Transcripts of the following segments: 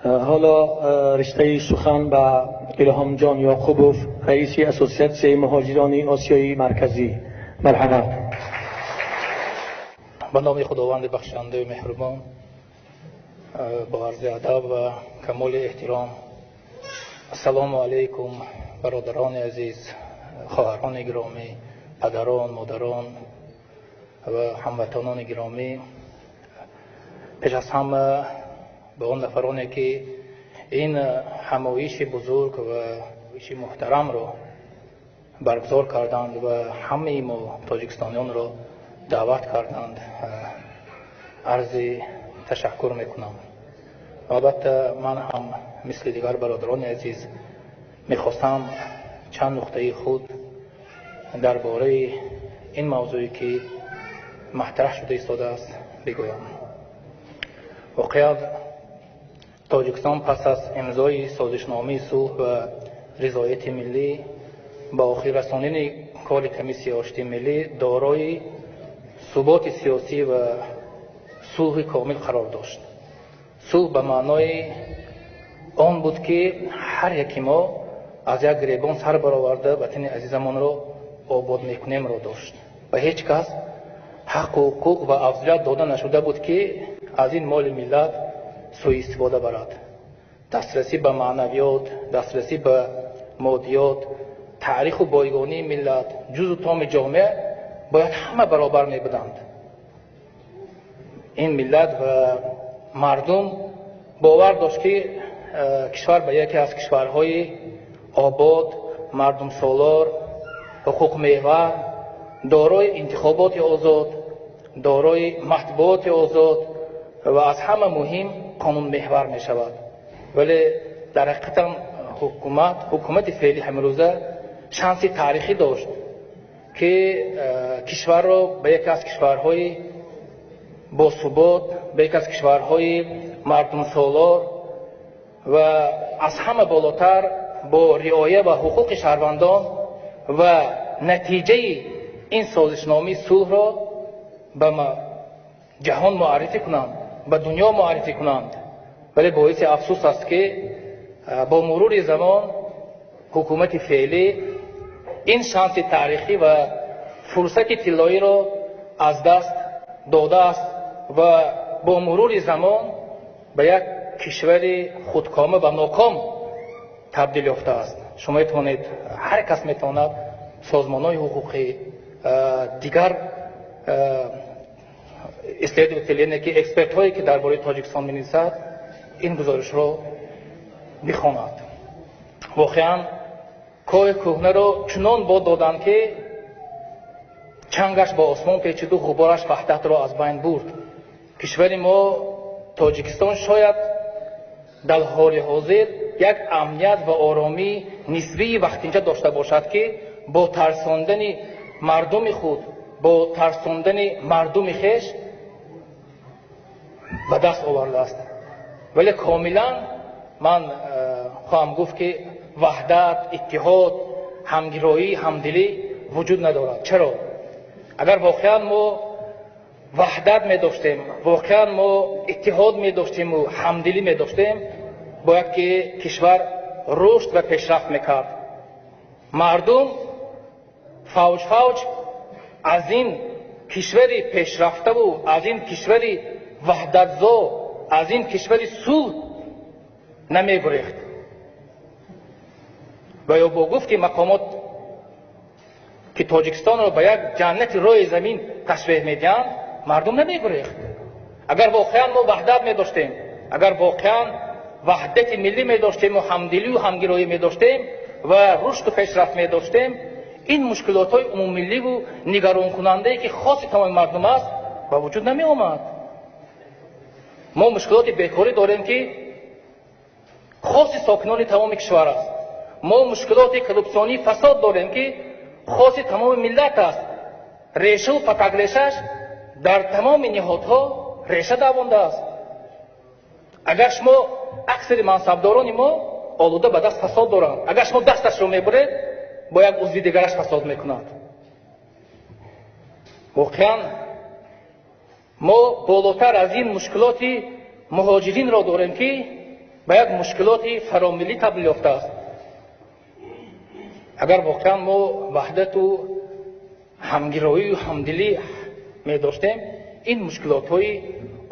Ҳоло риштаи сухан ба Илҳомҷон Ёқубов, раиси Ассотсиатсияи муҳоҷирони Осиёи Марказӣ. Марҳамат. Ба номи Худованди бахшандаю меҳрубон, бо арзи адаб ва камоли эҳтиром, ассалому алайкум, бародарони азиз, хоҳарони гиромӣ, падарон, модарон ва ҳамватанони гиромӣ. Пеш аз ҳама ба он нафароне, ки ин ҳамоиши бузург ва иши муҳтарамро баргузор карданд ва ҳамаи мо тоҷикистониёнро даъват карданд, арзи ташаккур мекунам. Албатта, ман ҳам мисли дигар бародарони азиз мехостам чанд нуқтаи худ дар бораи ин мавзӯе, ки матраҳ шуда истодааст, бигӯям. Воқеан, Тоҷикистон пас аз имзои созишномаи сулҳ ва ризояти миллӣ, ба охир расонидани кори комиссияи оштии миллӣ, дорои суботи сиёсӣ ва сулҳи комил қарор дошт. Сулҳ ба маънои он буд, ки ҳар яки мо аз як гиребон сар бароварда ватани азизамонро обод мекунемро дошт ва ҳеҷ кас ҳаққу ҳуқуқ ва афзалият дода нашуда буд, ки аз ин моли миллат суистифода барад. Дастрасӣ ба маънавиёт, дастрасӣ ба моддиёт, таъриху бойгонии миллат, ҷузу томи ҷомеа бояд ҳама баробар мебуданд. Ин миллат ва мардум бовар дошт, ки кишвар ба яке аз кишварҳои обод, мардумсолор, ҳуқуқмеҳвар, дорои интихоботи озод, дорои матбуоти озод ва аз ҳама муҳим қонунмеҳвар мешавад. Вале дар ҳақиқатам ҳукумати феълӣ ҳамарӯза шанси таърихӣ дошт, ки кишварро ба яке аз кишварҳои босубот, ба яке аз кишварҳои мардумсолор ва аз ҳама болотар бо риоя ба ҳуқуқи шаҳрвандон ва натиҷаи ин созишномаи сулҳро ба ҷаҳон муаррифӣ кунанд, ба дунё муаррифӣ кунанд. Вале боиси афсӯс аст, ки бо мурури замон ҳукумати феълӣ ин шанси таърихӣ ва фурсати тиллоиро аз даст додааст ва бо мурури замон ба як кишвари худкома ва ноком табдил ёфтааст. Шумо метавонед, ҳар кас метавонад созмонҳои ҳуқуқӣ, дигар исследователи, яъне ки экспертҳое, ки дар бораи Тоҷикистон менависад, ин гузоришро бихонад. Воқеан, коҳи кӯҳнаро чунон бод доданд, ки чангаш ба осмон печиду ғубораш ваҳдатро аз байн бурд. Кишвари мо Тоҷикистон шояд дар ҳоли ҳозир як амният ва оромии нисбии вақтинча дошта бошад, ки бо тарсондани мардуми худ, бо тарсондани мардуми хеш ба даст овардааст. Вале комилан ман хоҳам гуфт, ки ваҳдат, иттиҳод, ҳамгироӣ, ҳамдилӣ вуҷуд надорад. Чаро? Агар воқеан мо ваҳдат медоштем, воқеан мо иттиҳод медоштему ҳамдилӣ медоштем, бояд ки кишвар рушд ва пешрафт мекард. Мардум фавҷ фавҷ аз ин кишвари пешрафтаву аз ин кишвари ваҳдатзо, аз ин кишвари сулҳ намегурехт. Ва ё бо гуфти мақомот, ки Тоҷикистонро ба як ҷаннати рӯи замин ташбеҳ медиҳанд, мардум намегурехт. Агар воқеан мо ваҳдат медоштем, агар воқеан ваҳдати миллӣ медоштему ҳамдилию ҳамгироӣ медоштем ва рушду пешрафт медоштем, ин мушкилотҳои умуммилливу нигаронкунандае, ки хоси тамоми мардум аст, ба вуҷуд намеомад. Мо мушкилоти бекорӣ дорем, ки хоси сокинони тамоми кишвар аст. Мо мушкилоти коррупсионии фасод дорем, ки хоси тамоми миллат аст, решаву патакрешаш дар тамоми ниҳодҳо реша давондааст. Агар шумо аксари мансабдорони мо олуда ба даст фасод доранд, агар шумо дасташро мебуред, бо як узви дигараш фасод мекунад. Воқеан, мо болотар аз ин мушкилоти муҳоҷиринро дорем, ки ба як мушкилоти фаромиллӣ табдил ёфтааст. Агар воқеан мо ваҳдату ҳамгироию ҳамдилӣ медоштем, ин мушкилотҳои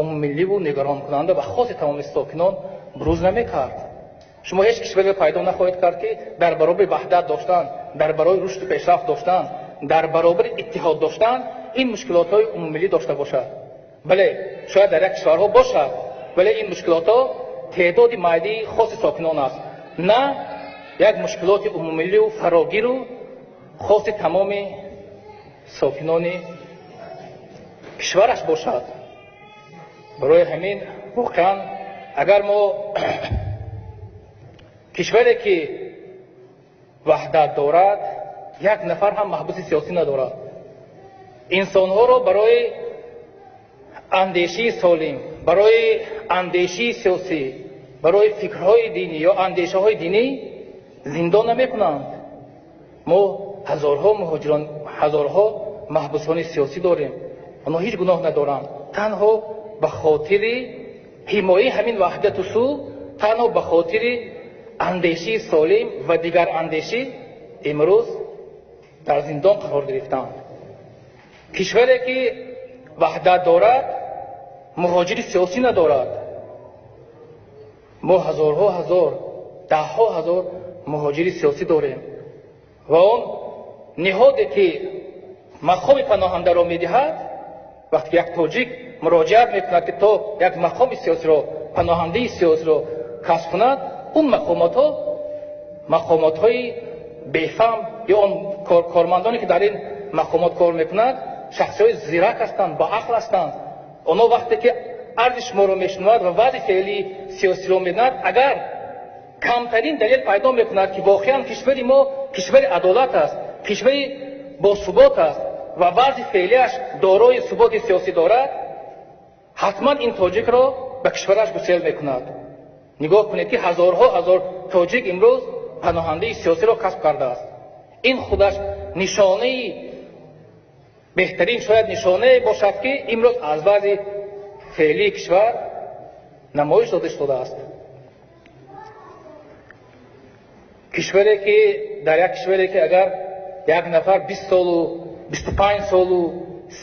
умуммилливу нигаронкунанда ва хоси тамоми сокинон бурӯз намекард. Шумо ҳеҷ кишваре пайдо нахоҳед кард, ки дар баробари ваҳдат доштан, дар баробари рушду пешрафт доштан, дар баробари иттиҳод доштан ин мушкилотҳои умуммиллӣ дошта бошад. Бале, шояд дар як кишварҳо бошад, вале ин мушкилотҳо теъдоди майдии хоси сокинон аст, на як мушкилоти умуммиллию фарогиру хоси тамоми сокинони кишвараш бошад. Барои ҳамин воқеан агар мо кишваре ки ваҳдат дорад, як нафар ҳам маҳбуси сиёсӣ надорад, инсонҳоро барои андешии солим, барои андешии сиёсӣ, барои фикрҳои динӣ ё андешаҳои динӣ зиндон намекунанд. Мо ҳазорҳо муҳоҷирон, ҳазорҳо маҳбусони сиёсӣ дорем. Онҳо ҳеҷ гуноҳ надоранд, танҳо ба хотири ҳимояи ҳамин ваҳдату сулҳ, танҳо ба хотири андешии солим ва дигар андешӣ имрӯз дар зиндон қарор гирифтаанд. Кишваре ки ваҳдат дорад, муҳоҷири сиёсӣ надорад. Мо ҳазорҳо ҳазор, даҳҳо ҳазор муҳоҷири сиёсӣ дорем ва он ниҳоде ки мақоми паноҳандаро медиҳад, вақте як тоҷик муроҷиат мекунад, ки то як мақоми сиёсиро, паноҳандаи сиёсиро касб кунад, он мақомотҳо мақомотҳои бефаҳм ё он кормандоне ки дар ин мақомот кор мекунад, шахсиҳои зирак ҳастанд, боақл ҳастанд. Онҳо вақте ки арзи шуморо мешунавад ва вазъи феълии сиёсиро медонад, агар камтарин далел пайдо мекунад, ки воқеан кишвари мо кишвари адолат аст, кишвари босубот аст ва вазъи феълиаш дорои суботи сиёсӣ дорад, ҳатман ин тоҷикро ба кишвараш гусел мекунад. Нигоҳ кунед, ки ҳазорҳо ҳазор тоҷик имрӯз паноҳандаи сиёсиро касб кардааст. Ин худаш нишонаи беҳтарин, шояд нишонае бошад, ки имрӯз аз вазъи феълии кишвар намоиш дода шудааст. Кишваре ки дар як кишваре ки агар як нафар 20 солу 25 солу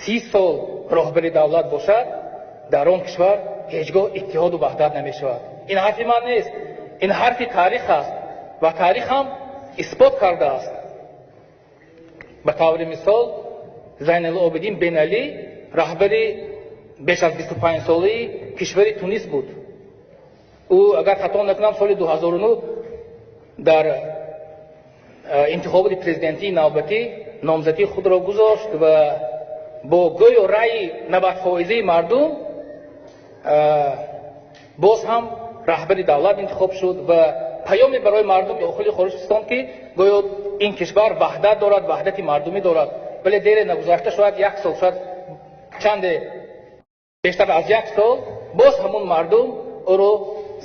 30 сол роҳбари давлат бошад, дар он кишвар ҳеҷ гоҳ иттиҳоду ваҳдат намешавад. Ин ҳарфи ман нест, ин ҳарфи таърих аст ва таърих ҳам исбот кардааст. Ба таври мисол, Зайналобидин Бен Али раҳбари беш аз 25 солаи кишвари Тунис буд. Ӯ, агар хато накунам, соли 2009 дар интихоботи президентии навбатӣ номзадии худро гузошт ва бо гӯё раъи 90 фоизаи мардум боз ҳам раҳбари давлат интихоб шуд ва паёме барои мардум дохили хориҷ фиристод, ки гӯё ин кишвар ваҳдат дорад, ваҳдати мардумӣ дорад. Вале дере нагузашта, шояд як сол, шояд чанде бештар аз як сол, боз ҳамун мардум ӯро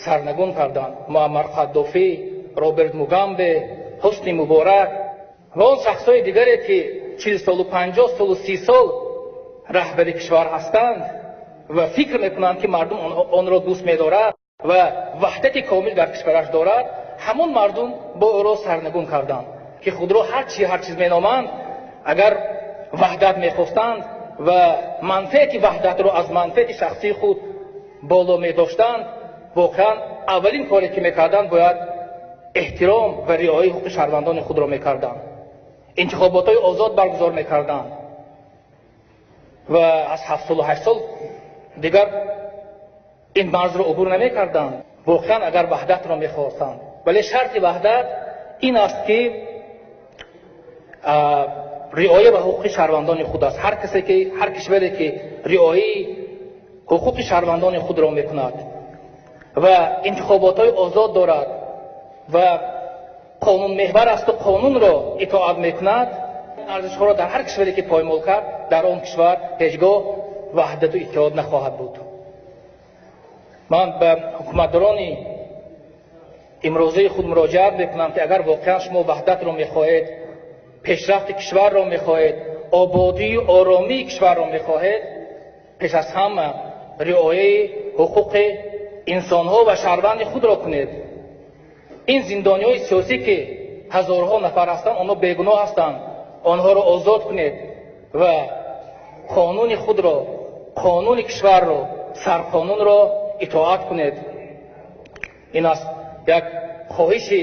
сарнагун карданд. Муаммар Қаддофӣ, Роберт Мугамбе, Ҳусни Муборак ва он шахсҳои дигаре, ки 40 солу 50 солу 30 сол раҳбари кишвар ҳастанд ва фикр мекунанд, ки мардум онро дӯст медорад ва ваҳдати комил дар кишвараш дорад, ҳамон мардум бо ӯро сарнагун карданд, ки худро ҳар чи ҳар чиз меноманд. Агар ваҳдат мехостанд ва манфиати ваҳдатро аз манфиати шахсии худ боло медоштанд, воқеан аввалин коре ки мекарданд, бояд эҳтиром ва риояи ҳуқуқи шаҳрвандони худро мекарданд, интихоботҳои озод баргузор мекарданд ва аз 7 солу 8 сол дигар ин марзро убур намекарданд, воқеан агар ваҳдатро мехостанд. Вале шарти ваҳдат ин аст, ки риоя ба ҳуқуқи шаҳрвандони худ аст. Ҳар касе ки, ҳар кишваре ки риояи ҳуқуқи шаҳрвандони худро мекунад ва интихоботҳои озод дорад ва қонунмеҳвар асту қонунро итоат мекунад, арзишҳоро дар ҳар кишваре ки поймол кард, дар он кишвар ҳеҷ гоҳ ваҳдату иттиҳод нахоҳад буд. Ман ба ҳукуматдорони имрӯзаи худ муроҷиат мекунам, ки агар воқеан шумо ваҳдатро мехоҳед, пешрафти кишварро мехоҳед, ободию оромии кишварро мехоҳед, пеш аз ҳама риояи ҳуқуқи инсонҳо ва шаҳрванди худро кунед. Ин зиндониҳои сиёсӣ, ки ҳазорҳо нафар ҳастанд, онҳо бегуноҳ ҳастанд, онҳоро озод кунед ва қонуни худро, қонуни кишварро, сарқонунро итоат кунед. Ин аст як хоҳиши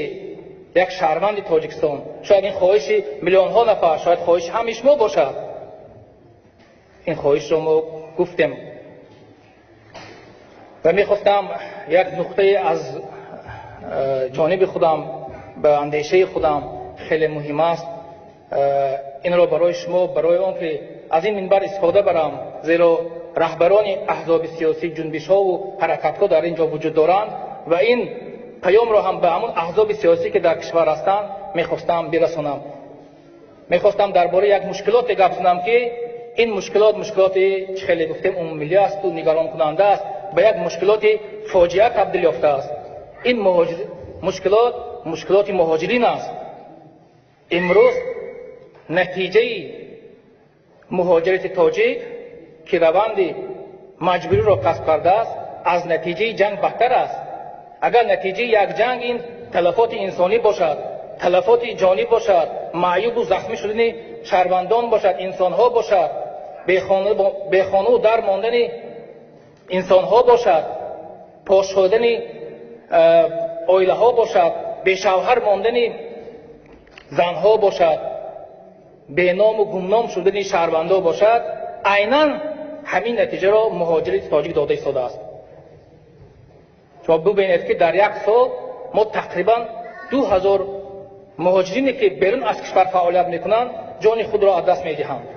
як шаҳрванди Тоҷикистон. Шояд ин хоҳиши миллионҳо нафар, шояд хоҳиши ҳамаи шумо бошад. Ин хоҳишро мо гуфтем ва мехостам як нуқтае аз ҷониби худам, ба андешаи худам хеле муҳим аст, инро барои шумо, барои он ки аз ин минбар истифода барам, зеро раҳбарони аҳзоби сиёсӣ, ҷунбишҳову ҳаракатҳо дар ин ҷо вуҷуд доранд ва ин паёмро ҳам ба ҳамон аҳзоби сиёсӣ, ки дар кишвар ҳастанд, мехостам бирасонам. Мехостам дар бораи як мушкилоте гап занам, ки ин мушкилот мушкилоти, чӣ хеле гуфтем, умумимиллӣ асту нигаронкунанда аст, ба як мушкилоти фоҷиа табдил ёфтааст. Ин мушкилот мушкилоти муҳоҷирин аст. Имрӯз натиҷаи муҳоҷирати тоҷик, ки раванди маҷбуриро касб кардааст, аз натиҷаи ҷанг бадтар аст. Агар натиҷаи як ҷанг ин талафоти инсонӣ бошад, талафоти ҷонӣ бошад, маъюбу захмӣ шудани шаҳрвандон бошад, инсонҳо бошад, бехонаву дар мондани инсонҳо бошад, пош шудани оилаҳо бошад, бешавҳар мондани занҳо бошад, беному гумном шудани шаҳрвандо бошад, айнан ҳамин натиҷаро муҳоҷирати тоҷик дода истодааст. Шумо бубинед, ки дар як сол мо тақрибан 2000 муҳоҷирине, ки берун аз кишвар фаъолият мекунанд, ҷони худро аз даст медиҳанд.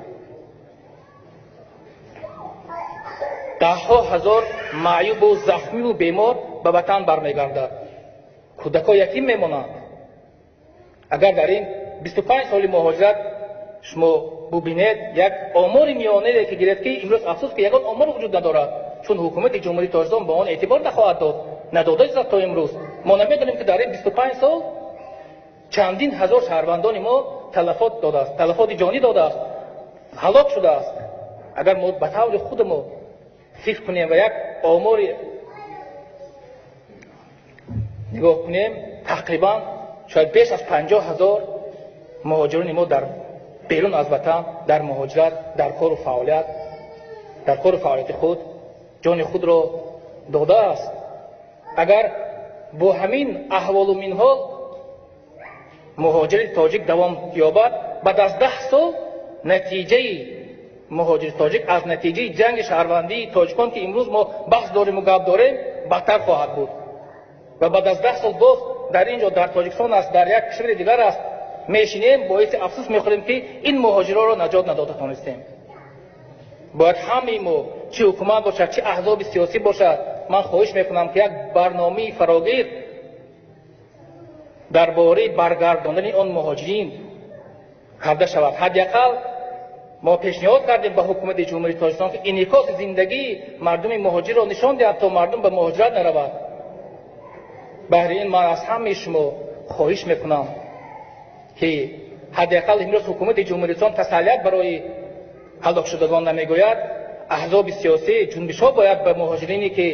Даҳҳо ҳазор маъюбу захмиву бемор ба ватан бармегардад, кӯдакҳо ятим мемонанд. Агар дар ин 25 соли муҳоҷират шумо бубинед, як омори миёнае ки гиред, ки имрӯз афсӯс, ки ягон омор вуҷуд надорад, чун ҳукумати Ҷумҳурии Тоҷикистон ба он эътибор нахоҳад дод, надода то имрӯз. Мо намедонем, ки дар ин 25 сол чандин ҳазор шаҳрвандони мо талафот додааст, талафоти ҷонӣ додааст, ҳалок шудааст. Агар мо ба таври худ мо фикр кунем ва як омори нигоҳ кунем, тақрибан шояд беш аз 50 000 муҳоҷирони мо дар берун аз ватан, дар муҳоҷират, дар кору фаъолият, дар кору фаъолияти худ ҷони худро додааст. Агар бо ҳамин аҳволу минҳол муҳоҷири тоҷик давом ёбад, баъд аз 10 сол натиҷаи муҳоҷири тоҷик аз натиҷаи ҷанги шаҳрвандии тоҷикон, ки имрӯз мо баҳс дориму гап дорем, бадтар хоҳад буд. Ва баъд аз 10 сол боз дар ин ҷо, дар Тоҷикистон аст, дар як кишвари дигар аст, мешинем, боиси афсӯс мехӯрем, ки ин муҳоҷироро наҷот надода тонистем. Бояд ҳамаи мо, чӣ ҳукумат бошад, чӣ аҳзоби сиёсӣ бошад, ман хоҳиш мекунам, ки як барномаи фарогир дар бораи баргардондани он муҳоҷирин карда шавад. Ҳадди ақал мо пешниҳод кардем ба ҳукумати Ҷумҳурии Тоҷикистон, ки инъикоси зиндагии мардуми муҳоҷирро нишон диҳад, то мардум ба муҳоҷират наравад. Баҳри ин ман аз ҳамаи шумо хоҳиш мекунам, ки ҳадди ақал имрӯз ҳукумати Ҷумҳуриистон тасаллият барои ҳалокшудагон намегӯяд, аҳзоби сиёсӣ, ҷунбишҳо бояд ба муҳоҷирине, ки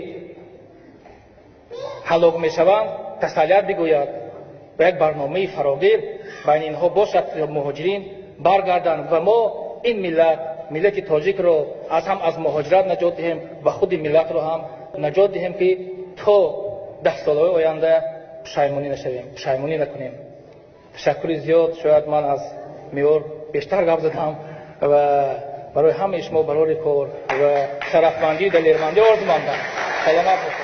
ҳалок мешаванд, тасаллият бигӯяд ва як барномаи фарогир байни инҳо бошад, муҳоҷирин баргарданд ва мо ин миллат, миллати тоҷикро аз ҳам аз муҳоҷират наҷот диҳем ва худи миллатро ҳам наҷот диҳем, ки то 10 солҳои оянда пушаймонӣ нашавем, пушаймонӣ накунем. Ташаккури зиёд. Шояд ман аз меъёр бештар гап задам ва барои ҳамаи шумо барори кор ва шарафмандию далермандӣ орзумандам. Саломат бошед.